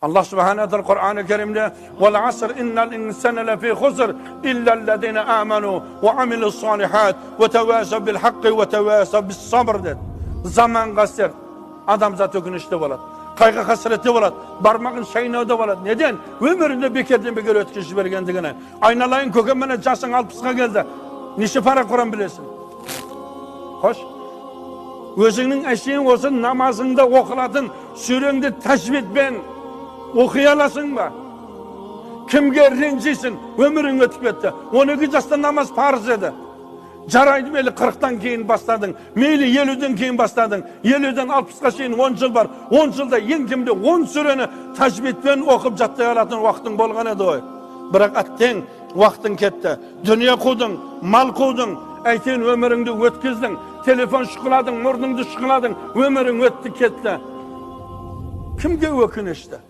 Аллах субхана тағала Құран Керимде: «Уал аср иннал инсана лафи хуср илля аллазина аману ва амилус салихат ва тавасау бил хаққи ва тавасау бис сабр» деді. Заман қасірет, адамзат өкінішті болады, қайғы қасіретте болады, бармағын шайнауда болады. Неден? Өмірінде бекерден бекер өткізіп жібергендігіне. Айналайын көкем, міне, жасың 60-қа келді. Неше пара Құран білесің? Хош, өзіңнің әшейін осы намазыңда оқылатын сүреңді тәжвидпен оқи аласың ба? Кімге ренжисің? Өмірің өтіп кетті. 12 жаста намаз парыз еді. Жарайды, мейлі, 40-тан кейін бастадың, мейлі, 50-ден кейін бастадың. 50-ден 60-қа шейін 10 жыл бар. 10 жылда ең кемде 10 сүрені тәжвидпен оқып жаттай алатын уақытың болған еді ғой. Бірақ әттең, уақытың кетті. Дүние қудың, мал қудың, әйтеуір өміріңді өткіздің. Телефон шұқыладың, мұрныңды шұқыладың, өмірің өтті кетті. Кімге өкінішті?